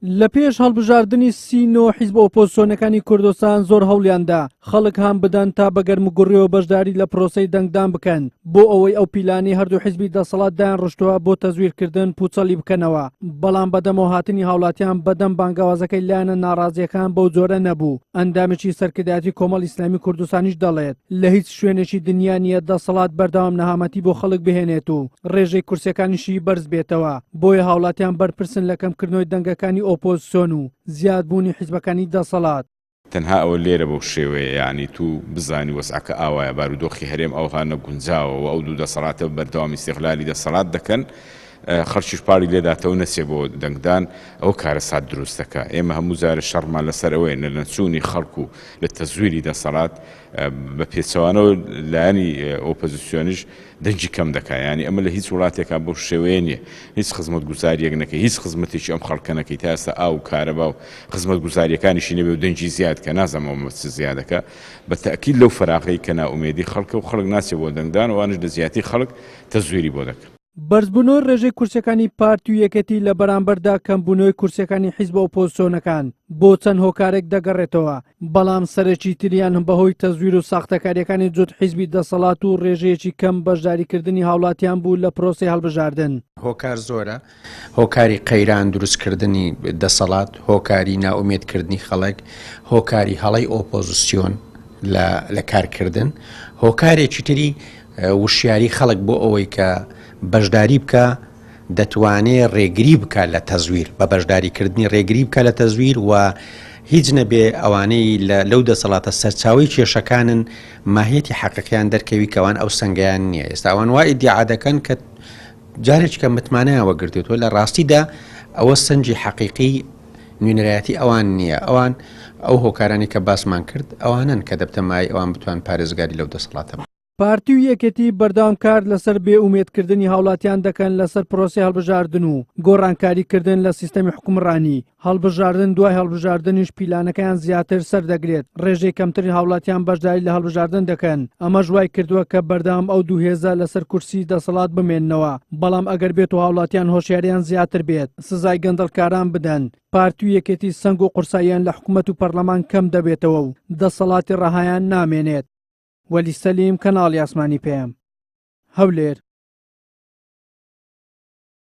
لە پێش هەڵبژاردنی 39 حیزبە ئۆپۆزسیۆنەکانی کوردستان زۆر هەوڵیاندا خەڵک هان بدەن تا بە گەرموگوڕیەوە بەشداری لە پرۆسەی دەنگدان بکەن بۆ ئەوەی ئەو پیلانەی هەردوو حیزبی دەسەڵات دایانڕشتووە بۆ تەزویرکردن پوچەڵی بکەنەوە، بەڵام بەدەمەوە هاتنی هاوڵاتیان بەدەم بانگەوازەکەی لایەنە ناڕازییەکان بەو جۆرە نەبوو. ئەندامێکی سەرکردایەتی کۆمەڵی ئیسلامی کوردستانیش دەڵێت، لە هیچ شوێنێکی دنیا نییە دەسەڵات بەردەوام نەهامەتی بۆ خەڵک بهێنێت و ڕێژەی کورسیەکانیشی بەرز بێتەوە، بۆیە هاوڵاتیان بەرپرسن لە کەمکردنەوەی دەنگەکانی ئۆپۆزسیۆن و زیادبوونی حیزبەکانی دەسەڵات. تەنها ئەوە لێرە بەو شێوەیە یانی تو بزانی وەزعەکە ئاوایە بارودۆخی هەرێم ئەوها نەگونجاوە و ئەو دوو دەسەڵاتە بەردەوام ئیستیغلالی دەسەڵات دەکەن خەڵکیش پاڵی لێداتەوە نەچێ بۆ دەنگدان ئەوە کارەسات دروست دەکا ئێمە هەموو جارێ شەڕمان لەسەر ئەوەیە نە لەنەچوونی خەڵک و لە تەزویری دەسەڵات بە پێچەوانەوە لایەنی ئۆپۆزیسیۆنیش دەنگی کەم دەکا یانی ئەمە لە هیچ وڵاتێکا بەو شێوەیە نیە هیچ خزمەتگوزاریەک نەکەی هیچ خزمەتێکی ئەم خەڵکە نەکەی تا ئێستا ئاو و کارەبا و خزمەتگوزاریەکانیشی نەبێ و دەنگی زیاد کە نازانم ئەوە چ زیادەکە بە تەئکید لەو فەراغەی کە نائومێدی خەڵکە و خەڵک ناچێ بۆ دەنگدان ئەوانیش لە جیاتی خەڵک تەزویری بۆ دەکەن. بەرزبوونەوەی ڕێژەی کورسیەکانی پارتی و یەکێتی لە بەرامبەردا کەمبوونەوەی کورسیەکانی حیزبە ئۆپۆزسیۆنەکان بۆ چەند هۆکارێک دەگەڕێتەوە، بەڵام سەرەکی تریان بەهۆی تەزویر و ساختەکاریەکانی جوت حیزبی دەسەڵات و ڕێژەیەکی کەم بەشداریکردنی هاوڵاتیان بوو لە پرۆسەی هەڵبژاردن. هۆکار زۆرە، هۆکاری قەیران دروستکردنی دەسەڵات، هۆکاری نائومێدکردنی خەڵک، هۆکاری هەڵەی ئۆپۆزسیۆن لە کارکردن، هۆکارێکی تری وشیاری خەڵک بۆ ئەوەی کە بەشداری بکا دەتوانێ ڕێگری بکا لە تەزویر بە بەشداری کردنی ڕێگری بکا لە تەزویر و هیچ نەبێ ئەوانەی لەو دەسەڵاتە سەرچاوەی کێشەکانن ماهیەتی حەقیقیان دەرکەوی کەوان ئەو سەنگەیان نییە ئێستا ئەوان وا ئیدیعا دەکەن کە جارێکە متمانەیان وەگرتێتەوە لە ڕاستیدا ئەوە سەنگی حەقیقی نوێنەرایەتی ئەوان نییە ئەوان ئەو هۆکارانی کە باسمان کرد ئەوانن کە دەبتە مای ئەوان بتوان پارێزگاری لەو دەسەڵاتە پارتی و یەکێتی بەردەوام کار لەسەر بێ ئومێدکردنی هاوڵاتیان دەکەن لەسەر پرۆسەی هەڵبژاردن و گۆڕانکاری کردن لە سیستەمی حوکمڕانی، هەڵبژاردن دوای هەڵبژاردنیش پیلانەکەیان زیاتر سەردەگرێت، ڕێژەی کەمتری هاوڵاتیان بەشداری لە هەڵبژاردن دەکەن، ئەمەش وای کردووە کە بەردەوام ئەو دوو هێزە لەسەر کورسی دەسەڵات بمێننەوە، بەڵام ئەگەر بێتو هاوڵاتیان هۆشیاریان زیاتر بێت سزای گەندەڵکاران بدەن، پارتی و یەکێتی سەنگ و قورساییان لە حکومەت و پەرلەمان کەم دەبێتەوە و دەسەڵاتی ڕەهایان نامێنێت. وەلی سەلیم کەناڵی ئاسمانی پەیام هەولێر.